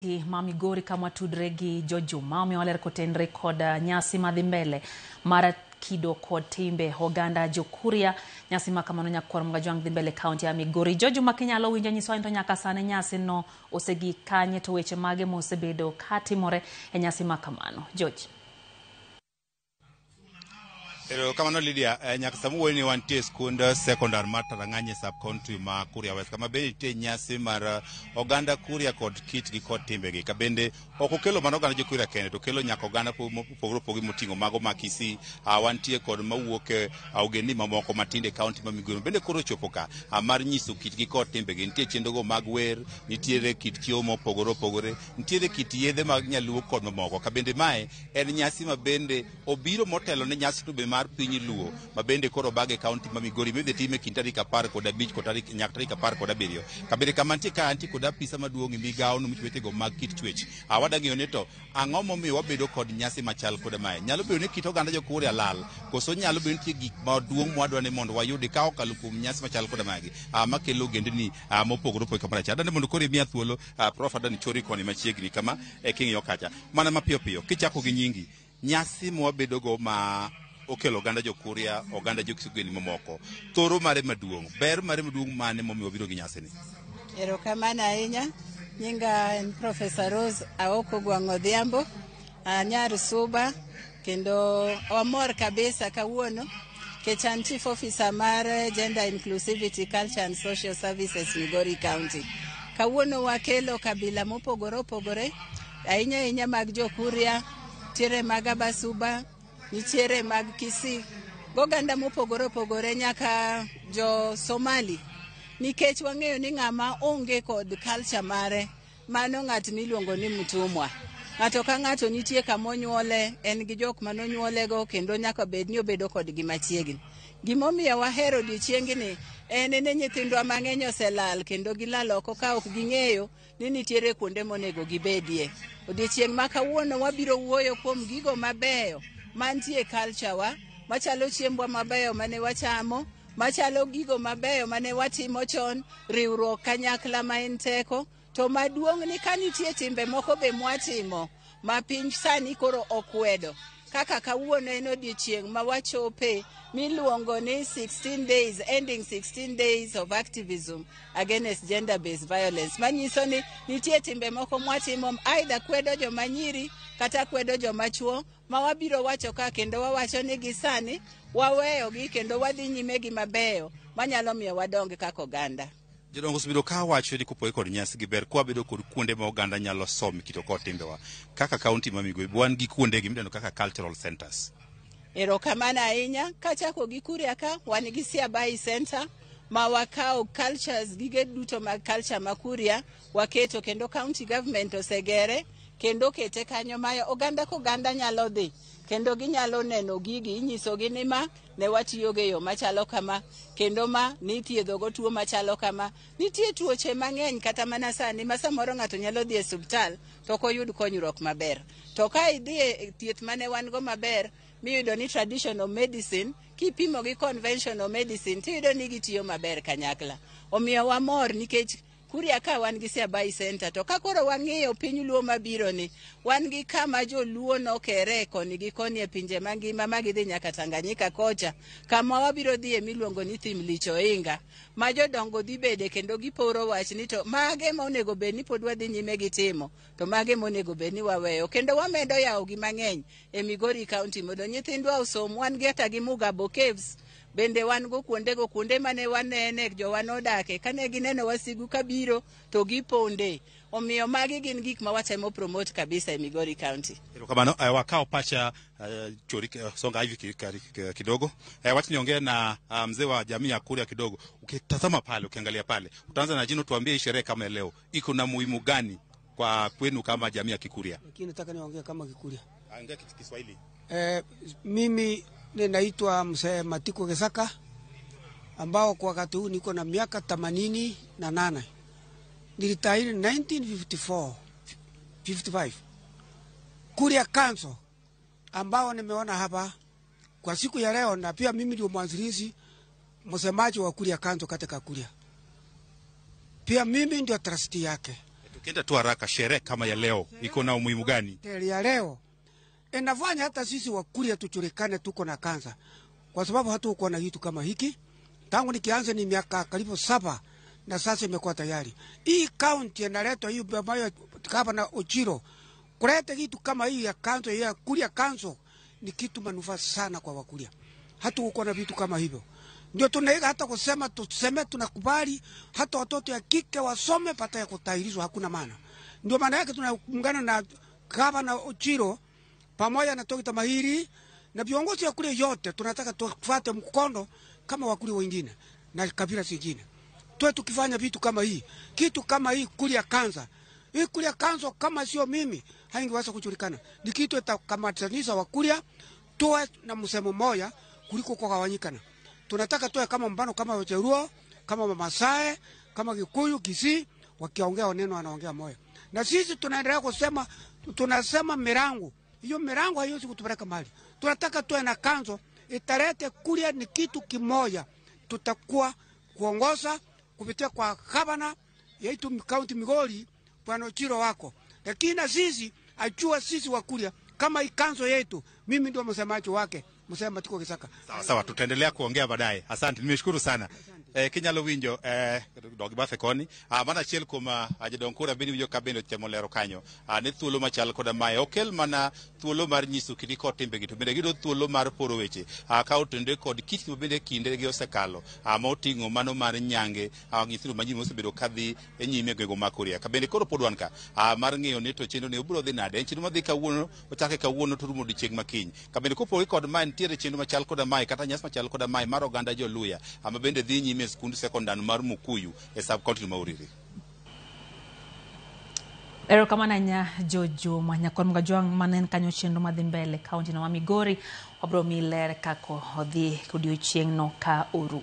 Ma Migori kama tudre gi Jojuma omiyo waler kotenre kod nyasi madhi mbele mar kido kod timbe oganda Jokuria. Nyasi ma kamano nyakwar Mgajwang' dhi mbele kaunti ya Migori. Jojuma kinyalo winjo nyiswa ni to nyaka sani nyasi no osegik kanye to weche mage mosebedo katimore e nyasi ma kamano. George. Erokamano Lydia, nyaka sama wuoyo ni wantie e skund sekondar mar Tarang'any e sub county ma Kuria West kama bende nitie nyasi mar oganda Kuria kod kitgi kod timbegi. Ka bende ok okelo mana oganda jo Kuria kende to okelo nyaka oganda mopogore opogore moting'o mago ma Kisii, wantie kod mawuok e ogendni mamoko matindo e kaunti ma Migori bende koro ochopo ka mar nyiso kitgi kod timbegi. Nitie chenrogo mag wer, nitiere kit chiemo mopogore opogore, nitiere kit yedhe mag nyaluo kod mamoko. Ka bende mae en nyasi ma bende obiro motelo ne nyasi to be mar piny Luo ma bende koro obag e kaunti ma Migori midhi time kind tarik 15 kod tarik nyaka tarik 17. Kabende kama nitie ka antie kod apisa maduong' e migawo no wechego mag kit chwech. Wadwa ng'eyo ni to ang'o momiyo wabedo kod nyasi machal kod mae. Nyalo bedo ni kit oganda jo Kuria lal koso nyalo bedo ni nitie gik maduong' mwadwa ni mondo wayudi ka okalo kuom nyasi machal kod magi makelo ogendni mopogore opogore kamoro achiel. Adwa ni mondo koro imiya thuolo Prof adwa ni chori koni machiegni kama king'iyo kacha. Mana mapiyo piyo kichako gi nyingi nyasi mwabedogo ma okelo oganda jo Kuria, oganda jo Kisugeni mamoko. Thoro mare maduong', ber mare maduong' mane momiyo wabiro gi nyasi ni? Erokamano ahinya. Nyinga en Professor Rose Aoko Gwang' Odhiambo, anyar Suba, kendo wamor kabisa kawuono nikech an Chief Officer mar Gender Inclusivity, Culture and Social Services Migori County. Kawuono wakelo kabila mopogore opogore, ahinya ahinya mag jo Kuria, nitiere mag Abasuba, nitiere mag Kisii, goganda mopogore opogore nyaka jo Somali. Nikech wang'eyo ni ng'ama onge kod culture mare, mano ng'at miluongo ni mtumwa. Ng'ato ka ng'ato nitie kama onyuole, en gi jok manonyuolego kendo nyaka bed ni obedo kodgi machiegni. Gimomiyo wahero odiochiengni en ni nyithindwa mang'eny oselal kendo gilal oko ka ok ging'eyo ni nitiere kuonde monego gibedie. Odiochieng' ma kawuono wabiro wuoyo kuom gigo mabeyo mantie e culture wa, machalo chiembwa mabeyo mane wachamo, machalo gigo mabeyo mane watimo chon, riwruok kanyakla ma en teko. To maduong' ni ka nitie timbe moko be mwatimo ma piny sani koro okwedo. Kaka kawuono en odiochieng' ma wachope miluongo ni 16 days, ending 16 days of activism against gender-based violence. Manyiso ni nitie timbe moko mwatimo either kwedo joma nyiri kata kwedo joma chuo ma wabiro wacho ka kendo wawacho ni gi sani waweyogi kendo wadhi nyime gi mabeyo manyalo miyo wadong kaka oganda. Jodongo osebedo ka wacho ni kopogore kod nyasi gi ber kwabedo kod kuonde ma oganda nyalo some kito kod timbewa. Kaka kaunti ma Migori wan gi kuonde gi midendo kaka cultural centers. Erokamano ahinya. Kachako gi Kuria ka, wan gi Siabai Center ma wakawo cultures, gige duto mag culture ma Kuria waketo kendo county government osegere kendo okete kanyo ma oganda koganda nyalo dhi kendo ginyalo neno gigi, inyisogi ni ma ne watiyogo e yo machalo kama kendo ma nithiedhogo tuo machalo kama. Nitie tuoche mang'eny kata mana sani ma samoro ng'ato nyalo dhi e osiptal to ok oyud konyruok maber. To ka idhi e thieth mane wan go maber miyudo ni traditional medicine kipimo gi conventional medicine tiyudo ni gitiyo maber kanyakla. Omiyo wamor nikech Kuria ka wan gi Siabai Center to ka koro wang'iyo piny Luo mabiro ni wan gi kama joluo nokere koni gi koni e pinje mangima ma gidhi nyaka Tanganyika kocha kama wabiro dhiye miluongo ni Thim Lich Oinga ma jodongo dhi bede kendo giporo wach ni to mage ma onego bed ni pod wadhi nyime gi timo to mage monego bed ni waweyo kendo wamedo yawo gi mang'eny e Migori County mondo nyithindwa osom. Wan gi hata gi Mugabo Caves bende wan go kuondego kuonde mane wanene jowa nodake kane gineno wasigu kabiro to giponde. Omiyo magi gin gik ma watemo promote kabisa e Migori County. Erokamano. Wakawo pacha chori songa hivi kidogo. Wacha niongee na mzee wa jamii ya Kuria kidogo. Ukitazama pale, ukiangalia pale, utaanza na jino, tuambie hii sherehe kama leo iko na muhimu gani kwa kwenu kama jamii ya Kikuria? Lakini nataka niongee kama Kikuria. Ongea Kiswahili. Mimi ninaitwa Mzee Matiko Gesaka ambao kwa wakati huu niko na miaka 88. Nilitahiri 1954 55. Kuria Council ambao nimeona hapa kwa siku ya leo, na pia mimi ndio mwanzilishi msemaji wa Kuria Council katika Kuria. Pia mimi ndio trustee yake. Tukienda tu haraka, sherehe kama ya leo iko na umuhimu gani? Teli ya leo inafanya hata sisi Wakuria tujulikane tuko na kansa, kwa sababu hatukuwa na kitu kama hiki tangu nikianza ni miaka karibu 7 na sasa imekuwa tayari. Hii kaunti inaletwa hii ambayo gavana Ochiro kuleta kitu kama hii ya kanso ya Kuria kanso ni kitu manufaa sana kwa Wakuria. Hatukuwa na vitu kama hivyo. Ndio tunaiga hata kusema tuseme tunakubali hata watoto ya kike wasome pata ya kutahirishwa hakuna maana. Ndio maana yake tunaungana na gavana Ochiro pamoja na Dr. Mahiri na viongozi wa kule yote, tunataka tufuate mkondo kama Wakuria wengine na kabila zingine. Tuwe tukifanya vitu kama hii, kitu kama hii Kuria kansa. Hii Kuria kansa kama sio mimi haingeweza kujulikana. Ni kitu itakamatanisa Wakuria tuwe na msemo moja kuliko kugawanyikana. Tunataka tuwe kama mbano kama Wajaluo, kama Wamasai, kama Kikuyu, Kisii, wakiongea neno wanaongea moja. Na sisi tunaendelea kusema, tunasema mirango. Hiyo mirango haiwezi kutupeleka mahali. Tunataka tuwe na kanzo italete Kuria ni kitu kimoja. Tutakuwa kuongoza kupitia kwa gavana yetu kaunti Migori Bwana Ochiro wako. Lakini na sisi ajua sisi Wakuria kama ikanzo yetu, mimi ndio msemaji wake, msema Matiko Kisaka. Sawa sawa, tutaendelea kuongea baadaye. Asante, nimeshukuru sana. Kinyalo winjo dog bathe koni. Mana achiel kuom jodong kura bende winjo ka bende otemo lero kanyo. Ne thuolo machal koda mae okel mana thuolo mar nyiso kidi kod timbegi, to bende giyudo thuolo mar poro weche ka otenore kod kit ma bende kinde gi osekalo ma oting'o mano mar nyange nyithindo ma nyiri mosebedo kadhi e nyime e gwenge mag Kuria. Ka bende koro pod wan ka mar ng'eyo ni to chenro ni obiro dhi nade. En chenro madhi kawuono, ochake kawuono to rumo odiochieng' ma kiny. Ka bende kopogore kod mae nitiere chenro machal koda mae kata nyasi machal koda mae mar oganda Joluya ma bende dhi nyime e skund sekondar mar Mukuyu e sub county ma Uriri. Erokamano ahinya Jojuma Nyakwar Mgajwang' mane en kanyo chenro madhi mbele kaunti no ma Migori. Wabiro miyi ler kaka odhi odiochieng'no ka oru.